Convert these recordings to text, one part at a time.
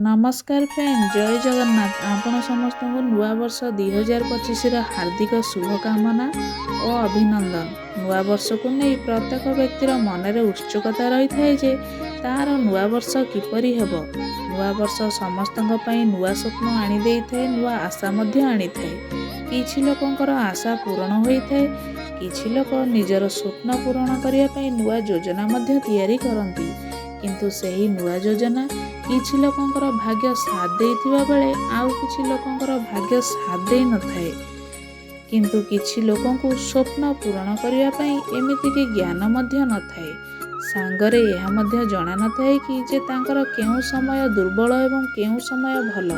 ନମସ୍କାର ଫ୍ରେଣ୍ଡ, ଜୟ ଜଗନ୍ନାଥ। ଆପଣ ସମସ୍ତଙ୍କୁ ନୂଆବର୍ଷ 2025ର ହାର୍ଦ୍ଦିକ ଶୁଭକାମନା ଓ ଅଭିନନ୍ଦନ। ନୂଆବର୍ଷକୁ ନେଇ ପ୍ରତ୍ୟେକ ବ୍ୟକ୍ତିର ମନରେ ଉତ୍ସୁକତା ରହିଥାଏ ଯେ ତା'ର ନୂଆବର୍ଷ କିପରି ହେବ। ନୂଆବର୍ଷ ସମସ୍ତଙ୍କ ପାଇଁ ନୂଆ ସ୍ୱପ୍ନ ଆଣିଦେଇଥାଏ, ନୂଆ ଆଶା ମଧ୍ୟ ଆଣିଥାଏ। କିଛି ଲୋକଙ୍କର ଆଶା ପୂରଣ ହୋଇଥାଏ, କିଛି ଲୋକ ନିଜର ସ୍ୱପ୍ନ ପୂରଣ କରିବା ପାଇଁ ନୂଆ ଯୋଜନା ମଧ୍ୟ ତିଆରି କରନ୍ତି। କିନ୍ତୁ ସେହି ନୂଆ ଯୋଜନା କିଛି ଲୋକଙ୍କର ଭାଗ୍ୟ ସାଥ ଦେଇଥିବା ବେଳେ ଆଉ କିଛି ଲୋକଙ୍କର ଭାଗ୍ୟ ସାଥ ଦେଇନଥାଏ। କିନ୍ତୁ କିଛି ଲୋକଙ୍କୁ ସ୍ୱପ୍ନ ପୂରଣ କରିବା ପାଇଁ ଏମିତିକି ଜ୍ଞାନ ମଧ୍ୟ ନଥାଏ, ସାଙ୍ଗରେ ଏହା ମଧ୍ୟ ଜଣା ନଥାଏ କି ଯେ ତାଙ୍କର କେଉଁ ସମୟ ଦୁର୍ବଳ ଏବଂ କେଉଁ ସମୟ ଭଲ,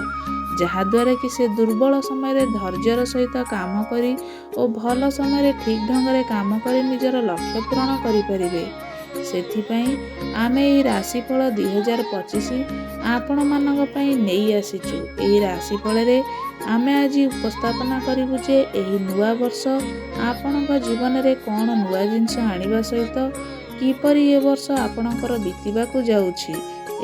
ଯାହାଦ୍ୱାରା କି ସେ ଦୁର୍ବଳ ସମୟରେ ଧୈର୍ଯ୍ୟର ସହିତ କାମ କରି ଓ ଭଲ ସମୟରେ ଠିକ୍ ଢଙ୍ଗରେ କାମ କରି ନିଜର ଲକ୍ଷ୍ୟ ପୂରଣ କରିପାରିବେ। ସେଥିପାଇଁ ଆମେ ଏହି ରାଶିଫଳ 2025 ଆପଣମାନଙ୍କ ପାଇଁ ନେଇ ଆସିଛୁ। ଏହି ରାଶିଫଳରେ ଆମେ ଆଜି ଉପସ୍ଥାପନା କରିବୁ ଯେ ଏହି ନୂଆ ବର୍ଷ ଆପଣଙ୍କ ଜୀବନରେ କ'ଣ ନୂଆ ଜିନିଷ ଆଣିବା ସହିତ କିପରି ଏ ବର୍ଷ ଆପଣଙ୍କର ବିତିବାକୁ ଯାଉଛି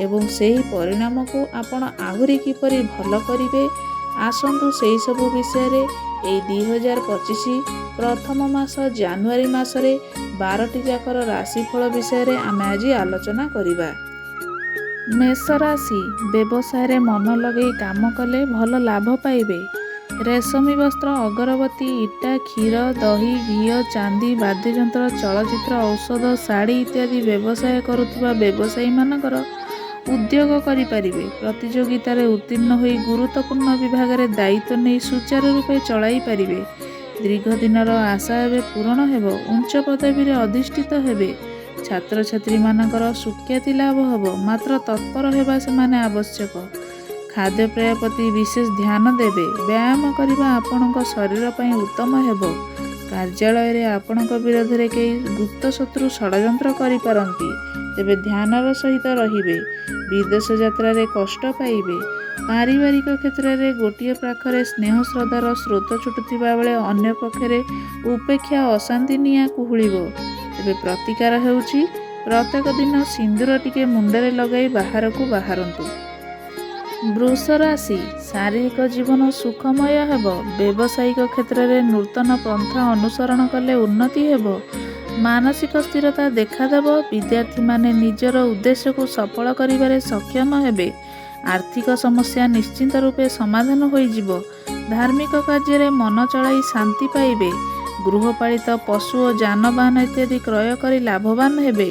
ଏବଂ ସେହି ପରିଣାମକୁ ଆପଣ ଆହୁରି କିପରି ଭଲ କରିବେ। ଆସନ୍ତୁ, ସେହିସବୁ ବିଷୟରେ ଏହି 2025 ପ୍ରଥମ ମାସ ଜାନୁଆରୀ ମାସରେ 12ଟି ଯାକର ରାଶିଫଳ ବିଷୟରେ ଆମେ ଆଜି ଆଲୋଚନା କରିବା। ମେଷ ରାଶି, ବ୍ୟବସାୟରେ ମନ ଲଗେଇ କାମ କଲେ ଭଲ ଲାଭ ପାଇବେ। ରେଶମୀ ବସ୍ତ୍ର, ଅଗରବତୀ, ଇଟା, କ୍ଷୀର, ଦହି, ଘିଅ, ଚାନ୍ଦି, ବାଦ୍ୟଯନ୍ତ୍ର, ଚଳଚ୍ଚିତ୍ର, ଔଷଧ, ଶାଢ଼ୀ ଇତ୍ୟାଦି ବ୍ୟବସାୟ କରୁଥିବା ବ୍ୟବସାୟୀମାନଙ୍କର ଉଦ୍ୟୋଗ କରିପାରିବେ। ପ୍ରତିଯୋଗିତାରେ ଉତ୍ତୀର୍ଣ୍ଣ ହୋଇ ଗୁରୁତ୍ୱପୂର୍ଣ୍ଣ ବିଭାଗରେ ଦାୟିତ୍ୱ ନେଇ ସୁଚାରୁ ରୂପେ ଚଳାଇ ପାରିବେ। ଦୀର୍ଘ ଦିନର ଆଶା ଏବେ ପୂରଣ ହେବ। ଉଚ୍ଚ ପଦବୀରେ ଅଧିଷ୍ଠିତ ହେବେ। ଛାତ୍ରଛାତ୍ରୀମାନଙ୍କର ସୁଖ୍ୟାତି ଲାଭ ହେବ, ମାତ୍ର ତତ୍ପର ହେବା ସେମାନେ ଆବଶ୍ୟକ। ଖାଦ୍ୟପେୟ ପ୍ରତି ବିଶେଷ ଧ୍ୟାନ ଦେବେ। ବ୍ୟାୟାମ କରିବା ଆପଣଙ୍କ ଶରୀର ପାଇଁ ଉତ୍ତମ ହେବ। କାର୍ଯ୍ୟାଳୟରେ ଆପଣଙ୍କ ବିରୋଧରେ କେହି ଗୁପ୍ତ ଶତ୍ରୁ ଷଡ଼ଯନ୍ତ୍ର କରିପାରନ୍ତି, ତେବେ ଧ୍ୟାନର ସହିତ ରହିବେ। ବିଦେଶ ଯାତ୍ରାରେ କଷ୍ଟ ପାଇବେ। ପାରିବାରିକ କ୍ଷେତ୍ରରେ ଗୋଟିଏ ପାଖରେ ସ୍ନେହ ଶ୍ରଦ୍ଧାର ସ୍ରୋତ ଛୁଟୁଥିବା ବେଳେ ଅନ୍ୟ ପକ୍ଷରେ ଉପେକ୍ଷା ଅଶାନ୍ତି ନିଆଁ କୁହୁଳିବ। ତେବେ ପ୍ରତିକାର ହେଉଛି, ପ୍ରତ୍ୟେକ ଦିନ ସିନ୍ଦୁର ଟିକେ ମୁଣ୍ଡରେ ଲଗାଇ ବାହାରକୁ ବାହାରନ୍ତୁ। ବୃଷ ରାଶି, ଶାରୀରିକ ଜୀବନ ସୁଖମୟ ହେବ। ବ୍ୟବସାୟିକ କ୍ଷେତ୍ରରେ ନୂତନ ପନ୍ଥା ଅନୁସରଣ କଲେ ଉନ୍ନତି ହେବ। ମାନସିକ ସ୍ଥିରତା ଦେଖାଦେବ। ବିଦ୍ୟାର୍ଥୀମାନେ ନିଜର ଉଦ୍ଦେଶ୍ୟକୁ ସଫଳ କରିବାରେ ସକ୍ଷମ ହେବେ। ଆର୍ଥିକ ସମସ୍ୟା ନିଶ୍ଚିତ ରୂପେ ସମାଧାନ ହୋଇଯିବ। ଧାର୍ମିକ କାର୍ଯ୍ୟରେ ମନ ଚଳାଇ ଶାନ୍ତି ପାଇବେ। ଗୃହପାଳିତ ପଶୁ ଓ ଯାନବାହନ ଇତ୍ୟାଦି କ୍ରୟ କରି ଲାଭବାନ ହେବେ।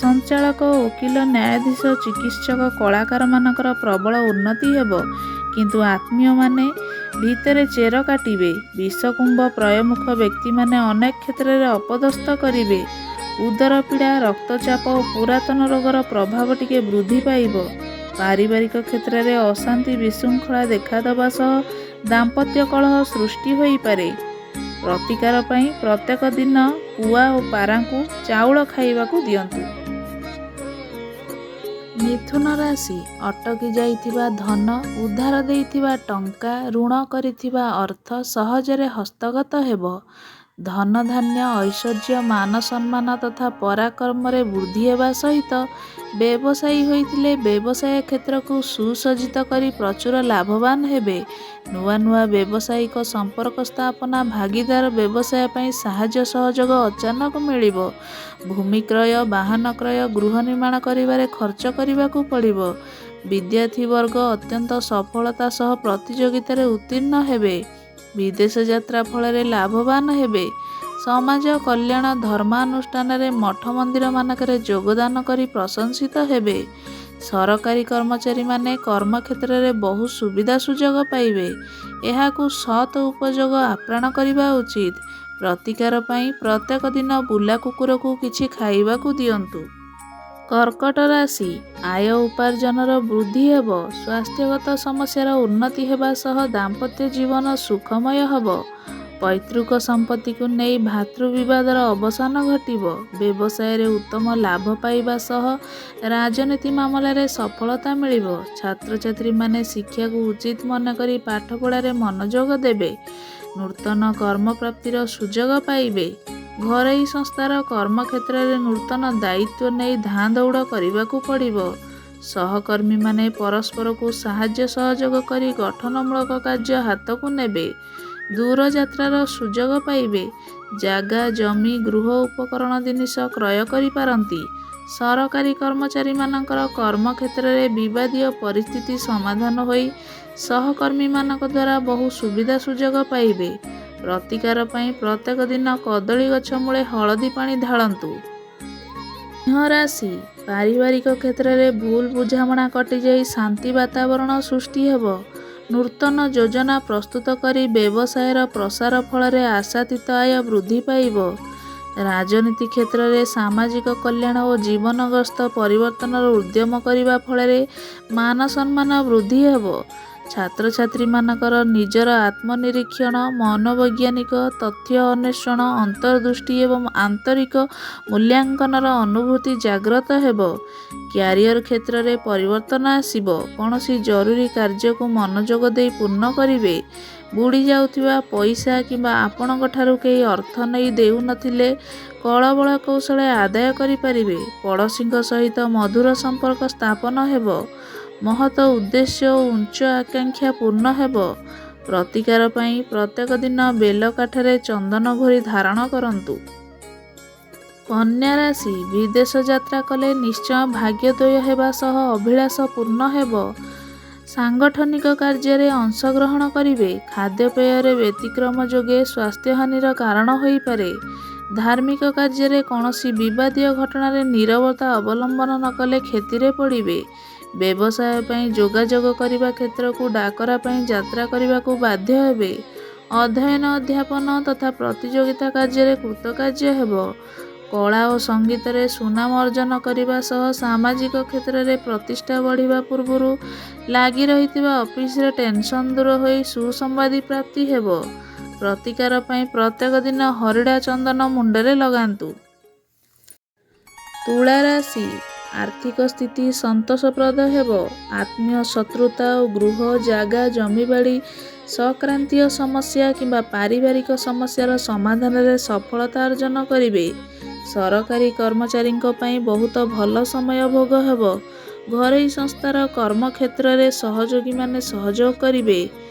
ସଞ୍ଚାଳକ, ଓକିଲ, ନ୍ୟାୟାଧୀଶ, ଚିକିତ୍ସକ, କଳାକାରମାନଙ୍କର ପ୍ରବଳ ଉନ୍ନତି ହେବ, କିନ୍ତୁ ଆତ୍ମୀୟମାନେ ଭିତରେ ଚେର କାଟିବେ। ବିଷକୁମ୍ଭ ପ୍ରୟମୁଖ ବ୍ୟକ୍ତିମାନେ ଅନେକ କ୍ଷେତ୍ରରେ ଅପଦସ୍ଥ କରିବେ। ଉଦର ପୀଡ଼ା, ରକ୍ତଚାପ ଓ ପୁରାତନ ରୋଗର ପ୍ରଭାବ ଟିକେ ବୃଦ୍ଧି ପାଇବ। ପାରିବାରିକ କ୍ଷେତ୍ରରେ ଅଶାନ୍ତି ବିଶୃଙ୍ଖଳା ଦେଖାଦେବା ସହ ଦାମ୍ପତ୍ୟ କଳହ ସୃଷ୍ଟି ହୋଇପାରେ। ପ୍ରତିକାର ପାଇଁ ପ୍ରତ୍ୟେକ ଦିନ କୁଆ ଓ ପାରାଙ୍କୁ ଚାଉଳ ଖାଇବାକୁ ଦିଅନ୍ତୁ। ମିଥୁନ ରାଶି, ଅଟକି ଯାଇଥିବା ଧନ, ଉଧାର ଦେଇଥିବା ଟଙ୍କା, ଋଣ କରିଥିବା ଅର୍ଥ ସହଜରେ ହସ୍ତଗତ ହେବ। ଧନ ଧାନ୍ୟ, ଐଶ୍ୱର୍ଯ୍ୟ, ମାନ ସମ୍ମାନ ତଥା ପରାକ୍ରମରେ ବୃଦ୍ଧି ହେବା ସହିତ ବ୍ୟବସାୟୀ ହୋଇଥିଲେ ବ୍ୟବସାୟ କ୍ଷେତ୍ରକୁ ସୁସଜ୍ଜିତ କରି ପ୍ରଚୁର ଲାଭବାନ ହେବେ। ନୂଆ ନୂଆ ବ୍ୟବସାୟିକ ସମ୍ପର୍କ ସ୍ଥାପନା, ଭାଗିଦାର ବ୍ୟବସାୟ ପାଇଁ ସାହାଯ୍ୟ ସହଯୋଗ ଅଚାନକ ମିଳିବ। ଭୂମି କ୍ରୟ, ବାହନ କ୍ରୟ, ଗୃହ ନିର୍ମାଣ କରିବାରେ ଖର୍ଚ୍ଚ କରିବାକୁ ପଡ଼ିବ। ବିଦ୍ୟାର୍ଥୀ ବର୍ଗ ଅତ୍ୟନ୍ତ ସଫଳତା ସହ ପ୍ରତିଯୋଗିତାରେ ଉତ୍ତୀର୍ଣ୍ଣ ହେବେ। ବିଦେଶ ଯାତ୍ରା ଫଳରେ ଲାଭବାନ ହେବେ। ସମାଜ କଲ୍ୟାଣ, ଧର୍ମାନୁଷ୍ଠାନରେ, ମଠ ମନ୍ଦିରମାନଙ୍କରେ ଯୋଗଦାନ କରି ପ୍ରଶଂସିତ ହେବେ। ସରକାରୀ କର୍ମଚାରୀମାନେ କର୍ମକ୍ଷେତ୍ରରେ ବହୁ ସୁବିଧା ସୁଯୋଗ ପାଇବେ। ଏହାକୁ ସତ୍ ଉପଯୋଗ ଆପ୍ରାଣ କରିବା ଉଚିତ। ପ୍ରତିକାର ପାଇଁ ପ୍ରତ୍ୟେକ ଦିନ ବୁଲା କୁକୁରକୁ କିଛି ଖାଇବାକୁ ଦିଅନ୍ତୁ। କର୍କଟ ରାଶି, ଆୟ ଉପାର୍ଜନର ବୃଦ୍ଧି ହେବ। ସ୍ୱାସ୍ଥ୍ୟଗତ ସମସ୍ୟାର ଉନ୍ନତି ହେବା ସହ ଦାମ୍ପତ୍ୟ ଜୀବନ ସୁଖମୟ ହେବ। ପୈତୃକ ସମ୍ପତ୍ତିକୁ ନେଇ ଭାତୃବିବାଦର ଅବସାନ ଘଟିବ। ବ୍ୟବସାୟରେ ଉତ୍ତମ ଲାଭ ପାଇବା ସହ ରାଜନୀତି ମାମଲାରେ ସଫଳତା ମିଳିବ। ଛାତ୍ରଛାତ୍ରୀମାନେ ଶିକ୍ଷାକୁ ଉଚିତ ମନେକରି ପାଠପଢ଼ାରେ ମନୋଯୋଗ ଦେବେ। ନୂତନ କର୍ମପ୍ରାପ୍ତିର ସୁଯୋଗ ପାଇବେ। ଘରୋଇ ସଂସ୍ଥାର କର୍ମକ୍ଷେତ୍ରରେ ନୂତନ ଦାୟିତ୍ୱ ନେଇ ଧାଁ ଦୌଡ଼ କରିବାକୁ ପଡ଼ିବ। ସହକର୍ମୀମାନେ ପରସ୍ପରକୁ ସାହାଯ୍ୟ ସହଯୋଗ କରି ଗଠନମୂଳକ କାର୍ଯ୍ୟ ହାତକୁ ନେବେ। ଦୂରଯାତ୍ରାର ସୁଯୋଗ ପାଇବେ। ଜାଗା, ଜମି, ଗୃହ ଉପକରଣ ଜିନିଷ କ୍ରୟ କରିପାରନ୍ତି। ସରକାରୀ କର୍ମଚାରୀମାନଙ୍କର କର୍ମକ୍ଷେତ୍ରରେ ବିବାଦୀୟ ପରିସ୍ଥିତି ସମାଧାନ ହୋଇ ସହକର୍ମୀମାନଙ୍କ ଦ୍ୱାରା ବହୁ ସୁବିଧା ସୁଯୋଗ ପାଇବେ। ପ୍ରତିକାର ପାଇଁ ପ୍ରତ୍ୟେକ ଦିନ କଦଳୀ ଗଛ ମୂଳେ ହଳଦୀ ପାଣି ଢାଳନ୍ତୁ। ସିଂହ ରାଶି, ପାରିବାରିକ କ୍ଷେତ୍ରରେ ଭୁଲ ବୁଝାମଣା କଟିଯାଇ ଶାନ୍ତି ବାତାବରଣ ସୃଷ୍ଟି ହେବ। ନୂତନ ଯୋଜନା ପ୍ରସ୍ତୁତ କରି ବ୍ୟବସାୟର ପ୍ରସାର ଫଳରେ ଆଶାତୀତ ଆୟ ବୃଦ୍ଧି ପାଇବ। ରାଜନୀତି କ୍ଷେତ୍ରରେ ସାମାଜିକ କଲ୍ୟାଣ ଓ ଜୀବନଗତ ପରିବର୍ତ୍ତନର ଉଦ୍ୟମ କରିବା ଫଳରେ ମାନ ସମ୍ମାନ ବୃଦ୍ଧି ହେବ। ଛାତ୍ରଛାତ୍ରୀମାନଙ୍କର ନିଜର ଆତ୍ମନିରୀକ୍ଷଣ, ମନୋବୈଜ୍ଞାନିକ ତଥ୍ୟ ଅନ୍ୱେଷଣ, ଅନ୍ତର୍ଦୃଷ୍ଟି ଏବଂ ଆନ୍ତରିକ ମୂଲ୍ୟାଙ୍କନର ଅନୁଭୂତି ଜାଗ୍ରତ ହେବ। କ୍ୟାରିଅର କ୍ଷେତ୍ରରେ ପରିବର୍ତ୍ତନ ଆସିବ। କୌଣସି ଜରୁରୀ କାର୍ଯ୍ୟକୁ ମନୋଯୋଗ ଦେଇ ପୂର୍ଣ୍ଣ କରିବେ। ବୁଡ଼ି ଯାଉଥିବା ପଇସା କିମ୍ବା ଆପଣଙ୍କଠାରୁ କେହି ଅର୍ଥ ନେଇ ଦେଉନଥିଲେ କଳବଳ କୌଶଳେ ଆଦାୟ କରିପାରିବେ। ପଡ଼ୋଶୀଙ୍କ ସହିତ ମଧୁର ସମ୍ପର୍କ ସ୍ଥାପନ ହେବ। ମହତ ଉଦ୍ଦେଶ୍ୟ ଓ ଉଚ୍ଚ ଆକାଂକ୍ଷା ପୂର୍ଣ୍ଣ ହେବ। ପ୍ରତିକାର ପାଇଁ ପ୍ରତ୍ୟେକ ଦିନ ବେଲ କାଠରେ ଚନ୍ଦନ ଘୋରି ଧାରଣ କରନ୍ତୁ। କନ୍ୟା ରାଶି, ବିଦେଶ ଯାତ୍ରା କଲେ ନିଶ୍ଚୟ ଭାଗ୍ୟୋଦୟ ହେବା ସହ ଅଭିଳାଷ ପୂର୍ଣ୍ଣ ହେବ। ସାଂଗଠନିକ କାର୍ଯ୍ୟରେ ଅଂଶଗ୍ରହଣ କରିବେ। ଖାଦ୍ୟପେୟରେ ବ୍ୟତିକ୍ରମ ଯୋଗେ ସ୍ୱାସ୍ଥ୍ୟହାନିର କାରଣ ହୋଇପାରେ। ଧାର୍ମିକ କାର୍ଯ୍ୟରେ କୌଣସି ବିବାଦୀୟ ଘଟଣାରେ ନୀରବତା ଅବଲମ୍ବନ ନ କଲେ କ୍ଷତିରେ ପଡ଼ିବେ। ବ୍ୟବସାୟ ପାଇଁ ଯୋଗାଯୋଗ କରିବା କ୍ଷେତ୍ରକୁ ଡାକରା ପାଇଁ ଯାତ୍ରା କରିବାକୁ ବାଧ୍ୟ ହେବେ। ଅଧ୍ୟୟନ ଅଧ୍ୟାପନ ତଥା ପ୍ରତିଯୋଗିତା କାର୍ଯ୍ୟରେ କୃତକାର୍ଯ୍ୟ ହେବ। କଳା ଓ ସଙ୍ଗୀତରେ ସୁନାମ ଅର୍ଜନ କରିବା ସହ ସାମାଜିକ କ୍ଷେତ୍ରରେ ପ୍ରତିଷ୍ଠା ବଢ଼ିବା ପୂର୍ବରୁ ଲାଗି ରହିଥିବା ଅଫିସରେ ଟେନସନ୍ ଦୂର ହୋଇ ସୁସମ୍ବାଦୀ ପ୍ରାପ୍ତି ହେବ। ପ୍ରତିକାର ପାଇଁ ପ୍ରତ୍ୟେକ ଦିନ ହରିଡ଼ା ଚନ୍ଦନ ମୁଣ୍ଡରେ ଲଗାନ୍ତୁ। ତୁଳା ରାଶି, ଆର୍ଥିକ ସ୍ଥିତି ସନ୍ତୋଷପ୍ରଦ ହେବ। ଆତ୍ମୀୟ ଶତ୍ରୁତା ଓ ଗୃହ, ଜାଗା, ଜମିବାଡ଼ି ସଂକ୍ରାନ୍ତୀୟ ସମସ୍ୟା କିମ୍ବା ପାରିବାରିକ ସମସ୍ୟାର ସମାଧାନରେ ସଫଳତା ଅର୍ଜନ କରିବେ। ସରକାରୀ କର୍ମଚାରୀଙ୍କ ପାଇଁ ବହୁତ ଭଲ ସମୟ ଭୋଗ ହେବ। ଘରୋଇ ସଂସ୍ଥାର କର୍ମକ୍ଷେତ୍ରରେ ସହଯୋଗୀମାନେ ସହଯୋଗ କରିବେ।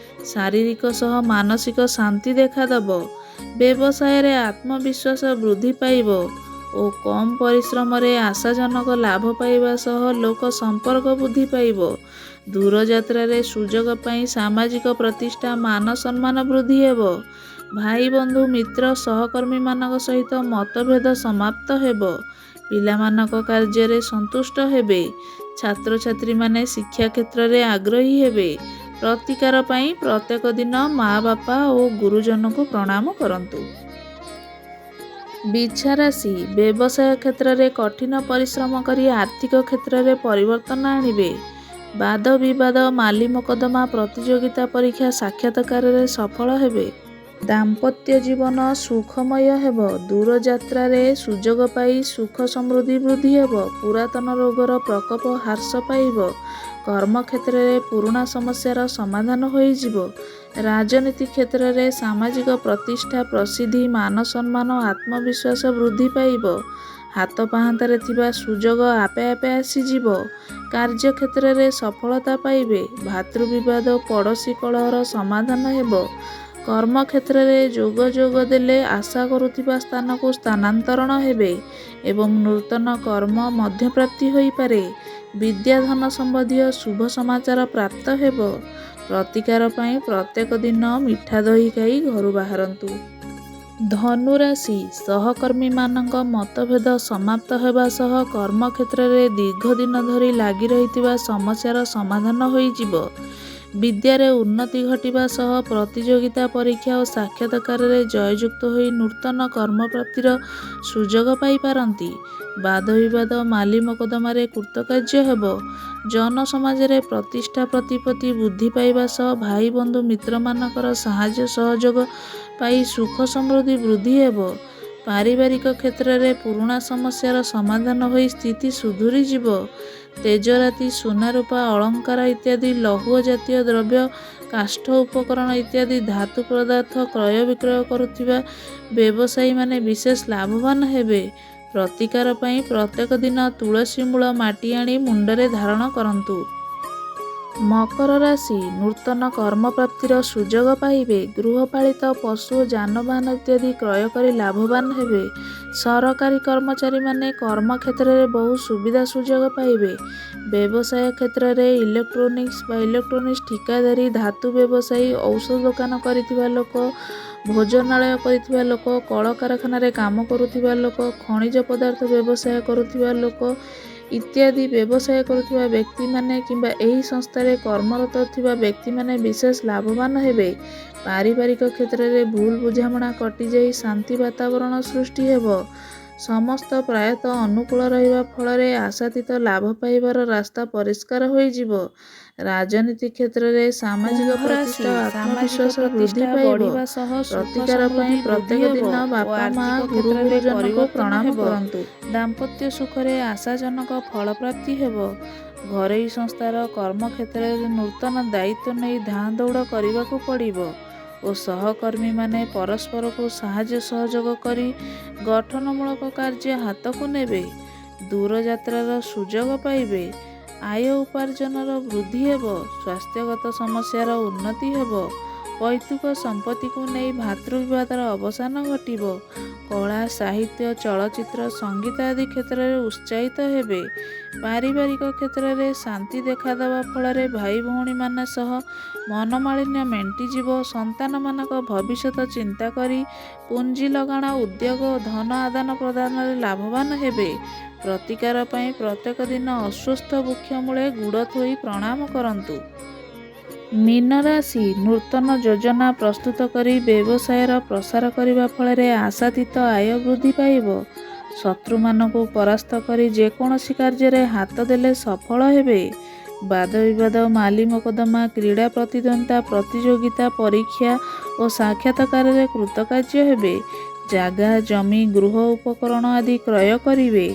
ଶାରୀରିକ ସହ ମାନସିକ ଶାନ୍ତି ଦେଖାଦେବ। ବ୍ୟବସାୟରେ ଆତ୍ମବିଶ୍ୱାସ ବୃଦ୍ଧି ପାଇବ ଓ କମ୍ ପରିଶ୍ରମରେ ଆଶାଜନକ ଲାଭ ପାଇବା ସହ ଲୋକ ସମ୍ପର୍କ ବୃଦ୍ଧି ପାଇବ। ଦୂରଯାତ୍ରାରେ ସୁଯୋଗ ପାଇଁ ସାମାଜିକ ପ୍ରତିଷ୍ଠା, ମାନ ସମ୍ମାନ ବୃଦ୍ଧି ହେବ। ଭାଇ, ବନ୍ଧୁ, ମିତ୍ର, ସହକର୍ମୀମାନଙ୍କ ସହିତ ମତଭେଦ ସମାପ୍ତ ହେବ। ପିଲାମାନଙ୍କ କାର୍ଯ୍ୟରେ ସନ୍ତୁଷ୍ଟ ହେବେ। ଛାତ୍ରଛାତ୍ରୀମାନେ ଶିକ୍ଷା କ୍ଷେତ୍ରରେ ଆଗ୍ରହୀ ହେବେ। ପ୍ରତିକାର ପାଇଁ ପ୍ରତ୍ୟେକ ଦିନ ମା ବାପା ଓ ଗୁରୁଜନଙ୍କୁ ପ୍ରଣାମ କରନ୍ତୁ। ବିଛା ରାଶି, ବ୍ୟବସାୟ କ୍ଷେତ୍ରରେ କଠିନ ପରିଶ୍ରମ କରି ଆର୍ଥିକ କ୍ଷେତ୍ରରେ ପରିବର୍ତ୍ତନ ଆଣିବେ। ବାଦ ବିବାଦ, ମାଲି ମୋକଦ୍ଦମା, ପ୍ରତିଯୋଗିତା ପରୀକ୍ଷା, ସାକ୍ଷାତକାରରେ ସଫଳ ହେବେ। ଦାମ୍ପତ୍ୟ ଜୀବନ ସୁଖମୟ ହେବ। ଦୂରଯାତ୍ରାରେ ସୁଯୋଗ ପାଇ ସୁଖ ସମୃଦ୍ଧି ବୃଦ୍ଧି ହେବ। ପୁରାତନ ରୋଗର ପ୍ରକୋପ ହ୍ରାସ ପାଇବ। କର୍ମକ୍ଷେତ୍ରରେ ପୁରୁଣା ସମସ୍ୟାର ସମାଧାନ ହୋଇଯିବ। ରାଜନୀତି କ୍ଷେତ୍ରରେ ସାମାଜିକ ପ୍ରତିଷ୍ଠା, ପ୍ରସିଦ୍ଧି, ମାନ ସମ୍ମାନ, ଆତ୍ମବିଶ୍ୱାସ ବୃଦ୍ଧି ପାଇବ। ହାତ ପାହାନ୍ତାରେ ଥିବା ସୁଯୋଗ ଆପେ ଆପେ ଆସିଯିବ। କାର୍ଯ୍ୟକ୍ଷେତ୍ରରେ ସଫଳତା ପାଇବେ। ଭାତୃବିବାଦ, ପଡ଼ୋଶୀ କଳହର ସମାଧାନ ହେବ। କର୍ମକ୍ଷେତ୍ରରେ ଯୋଗ ଦେଲେ ଆଶା କରୁଥିବା ସ୍ଥାନକୁ ସ୍ଥାନାନ୍ତରଣ ହେବେ ଏବଂ ନୂତନ କର୍ମ ମଧ୍ୟ ପ୍ରାପ୍ତି ହୋଇପାରେ। ବିଦ୍ୟାଧନ ସମ୍ବନ୍ଧୀୟ ଶୁଭ ସମାଚାର ପ୍ରାପ୍ତ ହେବ। ପ୍ରତିକାର ପାଇଁ ପ୍ରତ୍ୟେକ ଦିନ ମିଠା ଦହି ଖାଇ ଘରୁ ବାହାରନ୍ତୁ। ଧନୁରାଶି, ସହକର୍ମୀମାନଙ୍କ ମତଭେଦ ସମାପ୍ତ ହେବା ସହ କର୍ମକ୍ଷେତ୍ରରେ ଦୀର୍ଘ ଦିନ ଧରି ଲାଗି ରହିଥିବା ସମସ୍ୟାର ସମାଧାନ ହୋଇଯିବ। ବିଦ୍ୟାରେ ଉନ୍ନତି ଘଟିବା ସହ ପ୍ରତିଯୋଗିତା ପରୀକ୍ଷା ଓ ସାକ୍ଷାତକାରରେ ଜୟଯୁକ୍ତ ହୋଇ ନୂତନ କର୍ମପ୍ରାପ୍ତିର ସୁଯୋଗ ପାଇପାରନ୍ତି। ବାଦବିବାଦ, ମାଲି ମୋକଦ୍ଦମାରେ କୃତକାର୍ଯ୍ୟ ହେବ। ଜନସମାଜରେ ପ୍ରତିଷ୍ଠା ପ୍ରତିପତ୍ତି ବୃଦ୍ଧି ପାଇବା ସହ ଭାଇ, ବନ୍ଧୁ, ମିତ୍ରମାନଙ୍କର ସାହାଯ୍ୟ ସହଯୋଗ ପାଇ ସୁଖ ସମୃଦ୍ଧି ବୃଦ୍ଧି ହେବ। ପାରିବାରିକ କ୍ଷେତ୍ରରେ ପୁରୁଣା ସମସ୍ୟାର ସମାଧାନ ହୋଇ ସ୍ଥିତି ସୁଧୁରିଯିବ। ତେଜରାତି, ସୁନା, ରୂପା, ଅଳଙ୍କାର ଇତ୍ୟାଦି ଲୌହ ଜାତୀୟ ଦ୍ରବ୍ୟ, କାଷ୍ଠ ଉପକରଣ ଇତ୍ୟାଦି ଧାତୁ ପଦାର୍ଥ କ୍ରୟ ବିକ୍ରୟ କରୁଥିବା ବ୍ୟବସାୟୀମାନେ ବିଶେଷ ଲାଭବାନ ହେବେ। ପ୍ରତିକାର ପାଇଁ ପ୍ରତ୍ୟେକ ଦିନ ତୁଳସୀ ମୂଳ ମାଟି ଆଣି ମୁଣ୍ଡରେ ଧାରଣ କରନ୍ତୁ। ମକର ରାଶି, ନୂତନ କର୍ମପ୍ରାପ୍ତିର ସୁଯୋଗ ପାଇବେ। ଗୃହପାଳିତ ପଶୁ ଓ ଯାନବାହନ ଇତ୍ୟାଦି କ୍ରୟ କରି ଲାଭବାନ ହେବେ। ସରକାରୀ କର୍ମଚାରୀମାନେ କର୍ମକ୍ଷେତ୍ରରେ ବହୁ ସୁବିଧା ସୁଯୋଗ ପାଇବେ। ବ୍ୟବସାୟ କ୍ଷେତ୍ରରେ ଇଲେକ୍ଟ୍ରୋନିକ୍ସ ବା ଇଲେକ୍ଟ୍ରୋନିକ୍ସ ଠିକାଦାରୀ, ଧାତୁ ବ୍ୟବସାୟୀ, ଔଷଧ ଦୋକାନ କରିଥିବା ଲୋକ, ଭୋଜନାଳୟ କରିଥିବା ଲୋକ, କଳକାରଖାନାରେ କାମ କରୁଥିବା ଲୋକ, ଖଣିଜ ପଦାର୍ଥ ବ୍ୟବସାୟ କରୁଥିବା ଲୋକ ଇତ୍ୟାଦି ବ୍ୟବସାୟ କରୁଥିବା ବ୍ୟକ୍ତିମାନେ କିମ୍ବା ଏହି ସଂସ୍ଥାରେ କର୍ମରତ ଥିବା ବ୍ୟକ୍ତିମାନେ ବିଶେଷ ଲାଭବାନ ହେବେ। ପାରିବାରିକ କ୍ଷେତ୍ରରେ ଭୁଲ ବୁଝାମଣା କଟିଯାଇ ଶାନ୍ତି ବାତାବରଣ ସୃଷ୍ଟି ହେବ। ସମସ୍ତ ପ୍ରାୟତଃ ଅନୁକୂଳ ରହିବା ଫଳରେ ଆଶାତୀତ ଲାଭ ପାଇବାର ରାସ୍ତା ପରିଷ୍କାର ହୋଇଯିବ। ରାଜନୀତି କ୍ଷେତ୍ରରେ ସାମାଜିକ କୁମ୍ଭ ରାଶି, ପ୍ରତିଷ୍ଠା ଓ ସାମାଜିକ ଆତ୍ମବିଶ୍ୱାସ ବୃଦ୍ଧି ପ୍ରତିଷ୍ଠା ପାଇବ। ବଢ଼ିବା ସହ ସୁଖ ପ୍ରତିକାର ପାଇଁ ସମୃଦ୍ଧି ବୃଦ୍ଧି ପ୍ରତ୍ୟେକ ହେବ ଦିନ ଓ ବାପା, ମା, ଆର୍ଥିକ ଗୁରୁ କ୍ଷେତ୍ରରେ ଗୁରୁଜନଙ୍କୁ ପରିବର୍ତ୍ତନ ପ୍ରଣାମ ହେବ। କରନ୍ତୁ। ଦାମ୍ପତ୍ୟ ସୁଖରେ ଆଶାଜନକ ଫଳପ୍ରାପ୍ତି ହେବ। ଘରୋଇ ସଂସ୍ଥାର କର୍ମକ୍ଷେତ୍ରରେ ନୂତନ ଦାୟିତ୍ୱ ନେଇ ଧାଁ ଦୌଡ଼ କରିବାକୁ ପଡ଼ିବ ଓ ସହକର୍ମୀମାନେ ପରସ୍ପରକୁ ସାହାଯ୍ୟ ସହଯୋଗ କରି ଗଠନମୂଳକ କାର୍ଯ୍ୟ ହାତକୁ ନେବେ। ଦୂରଯାତ୍ରାର ସୁଯୋଗ ପାଇବେ। ଆୟ ଉପାର୍ଜନର ବୃଦ୍ଧି ହେବ। ସ୍ୱାସ୍ଥ୍ୟଗତ ସମସ୍ୟାର ଉନ୍ନତି ହେବ। ପୈତୃକ ସମ୍ପତ୍ତିକୁ ନେଇ ଭାତୃବିବାଦର ଅବସାନ ଘଟିବ। କଳା, ସାହିତ୍ୟ, ଚଳଚ୍ଚିତ୍ର, ସଙ୍ଗୀତ ଆଦି କ୍ଷେତ୍ରରେ ଉତ୍ସାହିତ ହେବେ। ପାରିବାରିକ କ୍ଷେତ୍ରରେ ଶାନ୍ତି ଦେଖାଦେବା ଫଳରେ ଭାଇ ଭଉଣୀମାନେ ସହ ମନୋମାଳିନ୍ୟ ମେଣ୍ଟିଯିବ। ସନ୍ତାନମାନଙ୍କ ଭବିଷ୍ୟତ ଚିନ୍ତା କରି ପୁଞ୍ଜି ଲଗାଣ, ଉଦ୍ୟୋଗ ଓ ଧନ ଆଦାନ ପ୍ରଦାନରେ ଲାଭବାନ ହେବେ। ପ୍ରତିକାର ପାଇଁ ପ୍ରତ୍ୟେକ ଦିନ ଅଶ୍ୱତ୍ଥ ବୃକ୍ଷ ମୂଳେ ଗୁଡ଼ ଥୋଇ ପ୍ରଣାମ କରନ୍ତୁ। ମୀନ ରାଶି, ନୂତନ ଯୋଜନା ପ୍ରସ୍ତୁତ କରି ବ୍ୟବସାୟର ପ୍ରସାର କରିବା ଫଳରେ ଆଶାତୀତ ଆୟ ବୃଦ୍ଧି ପାଇବ। ଶତ୍ରୁମାନଙ୍କୁ ପରାସ୍ତ କରି ଯେକୌଣସି କାର୍ଯ୍ୟରେ ହାତ ଦେଲେ ସଫଳ ହେବେ। ବାଦବିବାଦ, ମାଲି ମୋକଦ୍ଦମା, କ୍ରୀଡ଼ା ପ୍ରତିଦ୍ୱନ୍ଦ୍ୱିତା, ପ୍ରତିଯୋଗିତା, ପରୀକ୍ଷା ଓ ସାକ୍ଷାତକାରରେ କୃତକାର୍ଯ୍ୟ ହେବେ। ଜାଗା, ଜମି, ଗୃହ ଉପକରଣ ଆଦି କ୍ରୟ କରିବେ।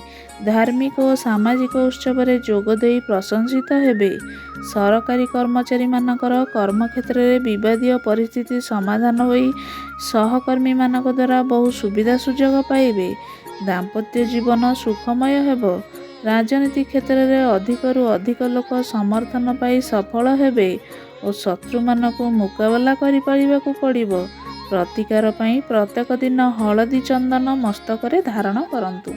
ଧାର୍ମିକ ଓ ସାମାଜିକ ଉତ୍ସବରେ ଯୋଗ ଦେଇ ପ୍ରଶଂସିତ ହେବେ। ସରକାରୀ କର୍ମଚାରୀମାନଙ୍କର କର୍ମକ୍ଷେତ୍ରରେ ବିବାଦୀୟ ପରିସ୍ଥିତି ସମାଧାନ ହୋଇ ସହକର୍ମୀମାନଙ୍କ ଦ୍ୱାରା ବହୁ ସୁବିଧା ସୁଯୋଗ ପାଇବେ। ଦାମ୍ପତ୍ୟ ଜୀବନ ସୁଖମୟ ହେବ। ରାଜନୀତି କ୍ଷେତ୍ରରେ ଅଧିକରୁ ଅଧିକ ଲୋକ ସମର୍ଥନ ପାଇ ସଫଳ ହେବେ ଓ ଶତ୍ରୁମାନଙ୍କୁ ମୁକାବିଲା କରିପାରିବାକୁ ପଡ଼ିବ। ପ୍ରତିକାର ପାଇଁ ପ୍ରତ୍ୟେକ ଦିନ ହଳଦୀ ଚନ୍ଦନ ମସ୍ତକରେ ଧାରଣ କରନ୍ତୁ।